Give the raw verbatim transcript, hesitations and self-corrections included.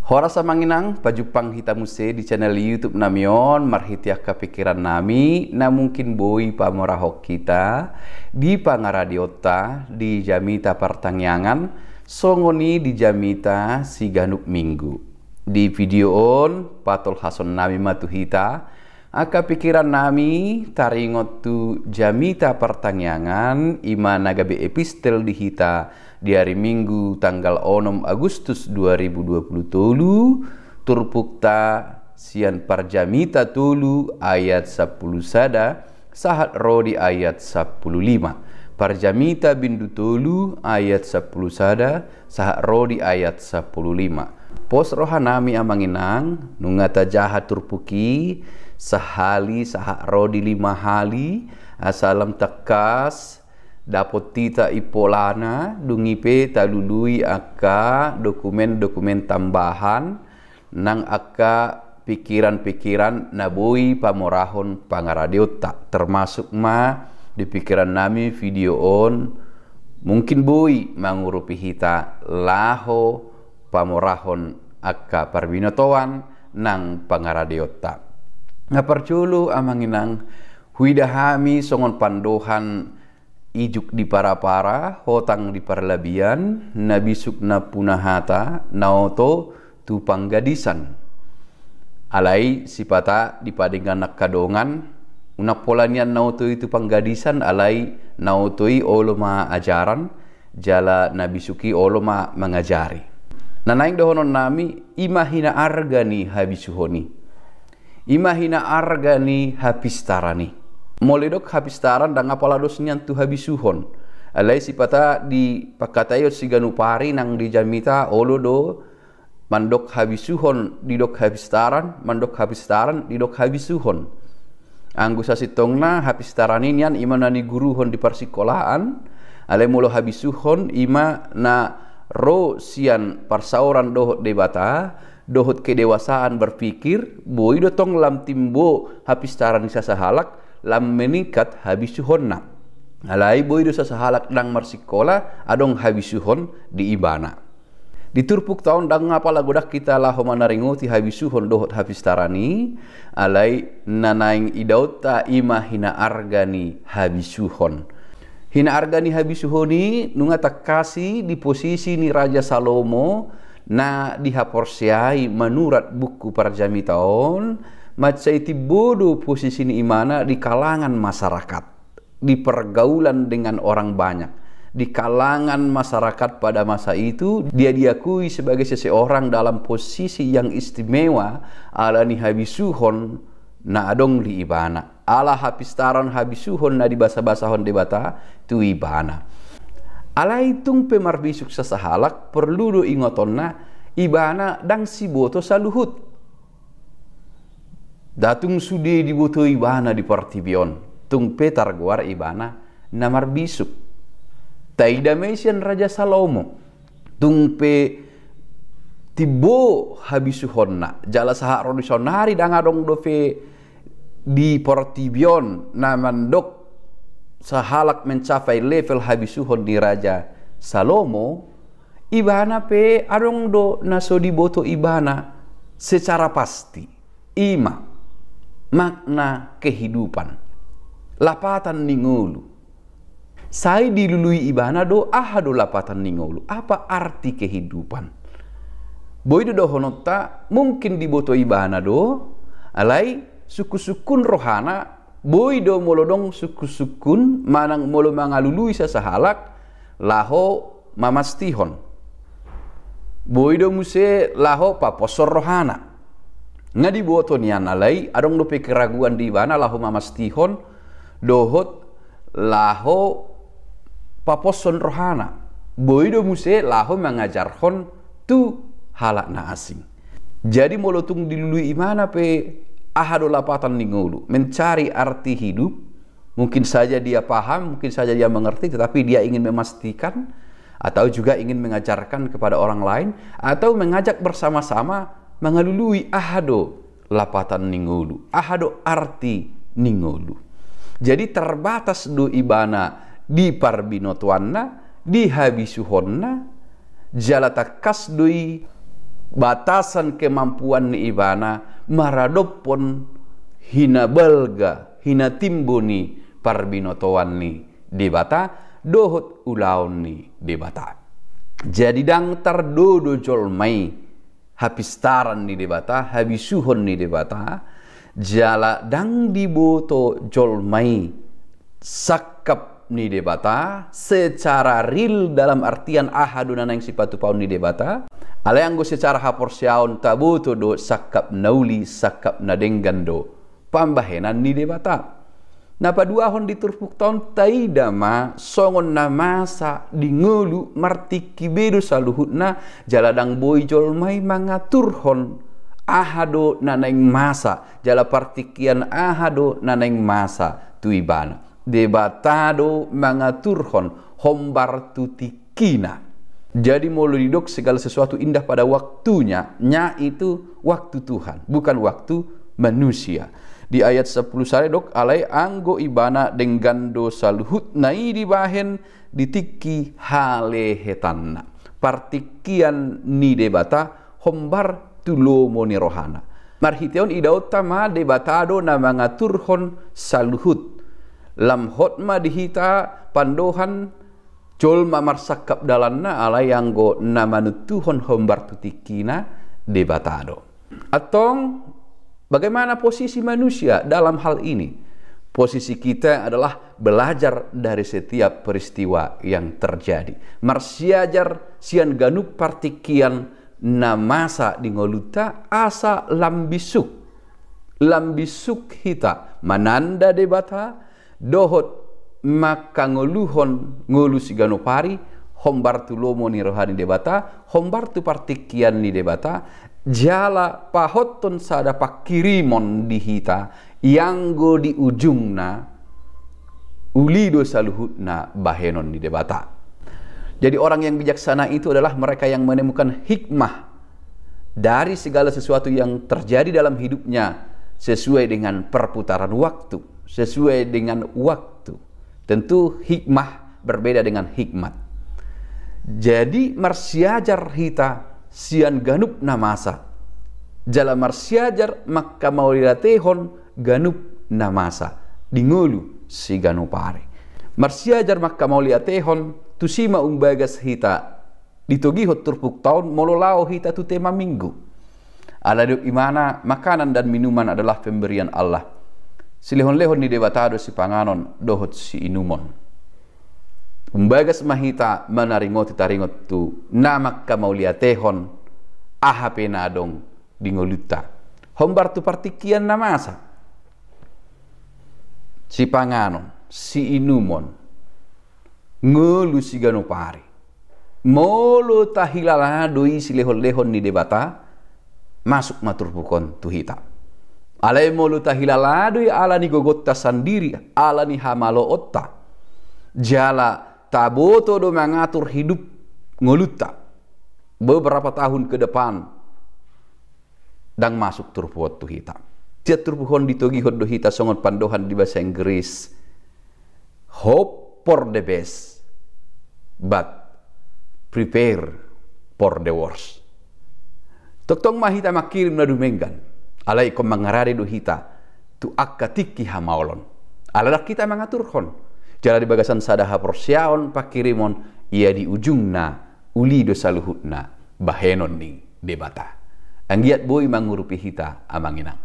Horas amang inang, pajumpang hita muse di channel YouTube nami on, marhite angka pikiran nami na mungkin boi pamorahon hita di pangaradeonta di jamita partangiangan, songon i di jamita siganup minggu. Di video on, patolhason nami ma tu hita angka pikiran nami taringot tu jamita partangiangan, i ma na gabe epistel di hita di ari Minggu tanggal onom Agustus dua ribu dua puluh tolu, turpukta sian Parjamita tolu ayat sampulu sada sahat ro di ayat sampulu lima. Parjamita bindu tolu ayat sampulu sada sahat ro di ayat sampulu lima. Pos roha nami amang inang, nunga tajaha turpuk i, sahali sahat ro di lima hali, asa lam tangkas dapot hita i polana, dung i pe talului angka dokumen-dokumen tambahan, nang angka pikiran-pikiran na boi pamorahon pangaradeonta, termasuk ma di pikiran nami video on mungkin boi mangurupi hita laho pamorahon angka parbinotoan nang pangaradeonta. Na parjolo amang inang, huida hami songon pandohan ijuk di parapara, hotang di parlabian, na bisuk nampuna hata, na oto tu panggadisan. Alai sipata di padenggan angka dongan, unang pola nian na oto i tu panggadisan, alai na oto i olo ma ajaran, jala na bisuk i olo ma mangajari. Na naeng dohonon nami, i ma hinaarga ni habisuhon i. I ma hinaarga ni hapistaran i. Molo didok hapistaran ndang apala dos nian tu habisuhon. Alai sipata di pangkataion siganup ari nang di jamita olo do mandok habisuhon didok hapistaran, mandok hapistaran didok habisuhon. Anggo sasintongna hapistaran i nian i ma na niguruhon di parsikolaan, alai molo habisuhon i ma na ro sian parsaoran dohot Debata, dohot kedewasaan berpikir, boi do tong lam timbo hapistaran ni sasahalak, lam meningkat habisuhonna. Alai boi do sasahalak ndang marsikola, adong habisuhon di ibana. Di turpukta on ndang apala godang hita laho manaringoti habisuhon dohot hapistaran i, alai na naeng idaonta i ma hinaarga ni habisuhon. Hinaarga ni habisuhon i nunga tangkas i di posisi ni Raja Salomo na dihaporseai manurat buku Parjamita on, mansai timbo do posisi ni ibana di kalangan masyarakat, di pergaulan dengan orang banyak. Di kalangan masyarakat pada masa itu, dia diakui sebagai seseorang dalam posisi yang istimewa ala ni habisuhon na adong di ibana. Ala hapistaran habisuhon na dibasabasahon Debata tu ibana. Alai tung pe marbisuk sasahalak, porlu do ingotonna, ibana ndang siboto saluhut. Nda tung sude diboto ibana di portibi on, tung pe targoar ibana na marbisuk. Taida ma i sian Raja Salomo, tung pe timbo habisuhonna, jala sahat ro di saonari ndang adong dope di portibi on na mandok sahalak mencapai level habisuhon ni Raja Salomo, ibana pe adong do na so diboto ibana secara pasti. I ma makna kehidupan, lapatan ni ngolu. Sai dilului ibana do aha do lapatan ni ngolu, apa arti kehidupan. Boi do dohononta mungkin diboto ibana do, alai sungkunsungkun rohana, boi do molo adong sungkunsungkun manang molo mangalului sasahalak laho mamastihon. Boi do muse laho paposhon rohana. Nga diboto nian, alai adong dope keraguan di ibana laho mamastihon dohot laho paposhon rohana. Boi do muse laho mangajarhon tu halak na asing. Jadi molo tung dilului ibana pe aha do lapatan ni ngolu, mencari arti hidup, mungkin saja dia paham, mungkin saja dia mengerti, tetapi dia ingin memastikan atau juga ingin mengajarkan kepada orang lain, atau mengajak bersama-sama mangalului aha do lapatan ni ngolu, aha do arti ni ngolu. Jadi terbatas do ibana di parbinotoanna, di habisuhonna, jala tangkas do i batasan kemampuan ni ibana maradophon hinabalga, hinatimbo ni parbinotoan ni Debata dohot ulaon ni Debata. Jadi ndang tardo do jolma i hapistaran ni Debata, habisuhon ni Debata, jala ndang diboto jolma i sangkap ni Debata secara real, dalam artian aha do na naeng sipatupaon ni Debata. Alai anggo secara haporseaon taboto do sangkap na uli, sangkap na denggan do pambahenan ni Debata. Na paduahon, di turpukta on taida ma songon na masa di ngolu martingki be do saluhutna, jala ndang boi jolma i mangaturhon aha do na naeng masa, jala partingkian aha do na naeng masa tu ibana. Debata do mangaturhon hombar tu tingkina. Jadi molo didok segala sesuatu indah pada waktunya, nya itu waktu Tuhan, bukan waktu manusia. Di ayat sampulu sada didok, alai anggo ibana denggan do saluhutna i dibahen di tingki halehetanna. Partingkian ni Debata hombar tu lomo ni rohana. Marhite on idaonta ma Debata do na mangaturhon saluhut. Lam hot ma di hita pandohan jolma marsangkap dalanna, alai anggo na manuntuhon hombar tu tingkina Debata do. Antong, bagaimana posisi manusia dalam hal ini? Posisi kita adalah belajar dari setiap peristiwa yang terjadi. Marsiajar sian ganup partingkian na masa di ngolunta asa lam bisuk. Lam bisuk hita mananda Debata, dohot mangkangoluhon ngolu siganup ari, hombar tu lomo ni roha ni Debata, hombar tu partingkian ni Debata, jala pahothon sada pangkirimon di hita, ianggo di ujungna, uli do saluhutna bahenon ni Debata. Jadi orang yang bijaksana itu adalah mereka yang menemukan hikmah dari segala sesuatu yang terjadi dalam hidupnya sesuai dengan perputaran waktu, sesuai dengan waktu. Tentu hikmah berbeda dengan hikmat. Jadi marsiajar hita sian ganup na masa. Jala marsiajar mangkamauliatehon ganup na masa di ngolu siganup ari. Marsiajar mangkamauliatehon tusi ma umbagas hita ditogihon turpukta on molo laho hita tu tema Minggu. Ala didok ibana, makanan dan minuman adalah pemberian Allah. Silehonlehon ni Debata do sipanganon dohot siinumon. Umbagas ma hita manaringoti taringot tu na mangkamauliatehon aha pe na adong di ngolunta. Hombar tu partingkian na masa. Sipanganon, siinumon, ngolu siganup ari. Molo tahilala do i silehonlehon ni Debata, masuk ma turpuk on tu hita. Alai molo tahilala do i ala ni gogonta sandiri, ala ni hamaloonta, jala taboto do mangatur hidup ngolunta beberapa tahun ke depan, ndang masuk turpuk on tu hita. Sian turpuk on ditogihon do hita songon pandohan di bahasa Inggris, hope for the best, but prepare for the worst. Tongtong ma hita mangkirim na dumenggan, alai ingkon mangarade do hita tu angka tingki hamaolon. Ala ndang hita mangaturhon, jala di bagasan sada haporseaon pangkirimon, ia di ujungna uli do saluhutna bahenon ni Debata. Anggiat boi mangurupi hita, amang inang.